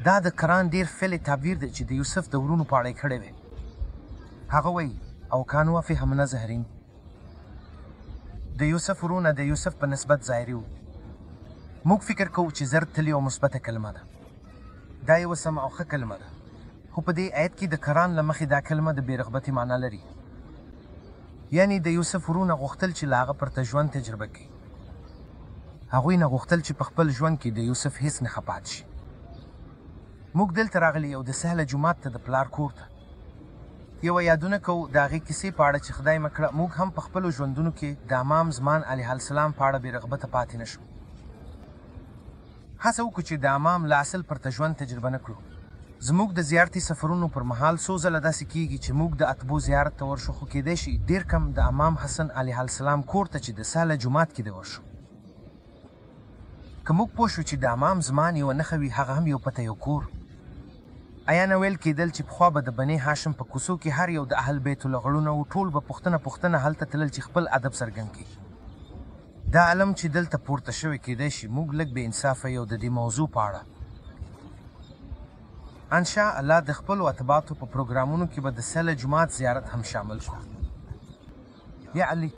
دا د قرآن ډېر ښکلی تعبیر دی چې د یوسف د وروڼو په اړه یې کړی دی. هغه وایي، او کانوا فیه من الظاهرین. د یوسف وروڼه د یوسف په نسبت ظاهري وو. موږ فکر کوو چې زرد تل یوه مثبته کلمه ده. دا یوه سمه او ښه کلمه ده. خو په دې ایت کې د قرآن له مخې دا کلمه د بې رغبتې معنا لري. یعنې د یوسف وروڼه غوښتل چې له هغه پرته ژوند تجربه کړي. هغوی نه غوښتل چې په خپل ژوند کې د یوسف هیڅ نښه پاتې شي. موږ دلته راغلي یو د سهله جومات ته د پلار کور ته. یوه یادونه کوو د هغې کیسې په اړه چې خدای مه کړه موږ هم په خپلو ژوندونو کې د امام زمان علیه السلام په اړه بې رغبته پاتې نه شو. هڅه وکړو چې د امام له اصل پرته ژوند تجربه نه کړو. زموږ د زیارتي سفرونو پر مهال څو ځله داسې کیږي چې موږ د اتبو زیارت ته ورشو خو کیدای شي ډیر کم د امام حسن علیه السلام کور ته چې د سهله جومات کې دی ورشو. که موږ پوه شو چې د امام زمان یوه نښه وي هغه هم یو پته یو کور. ایا نه ویل کیدل چې پخوا به د بنې هاشم په کوڅو کې هر یو د اهل بیتو له غړو نه وو ټول به پوښتنه پوښتنه هلته تلل چې خپل ادب څرګند کړي. دا علم چې دلته پورته شوی کیدای شي موږ لږ بې انصافه یو د دې موضوع په اړه. ان شاء الله د خپلو اتباعتو په پروګرامونو کې به د سله جومات زیارت هم شامل کړو. یا علي.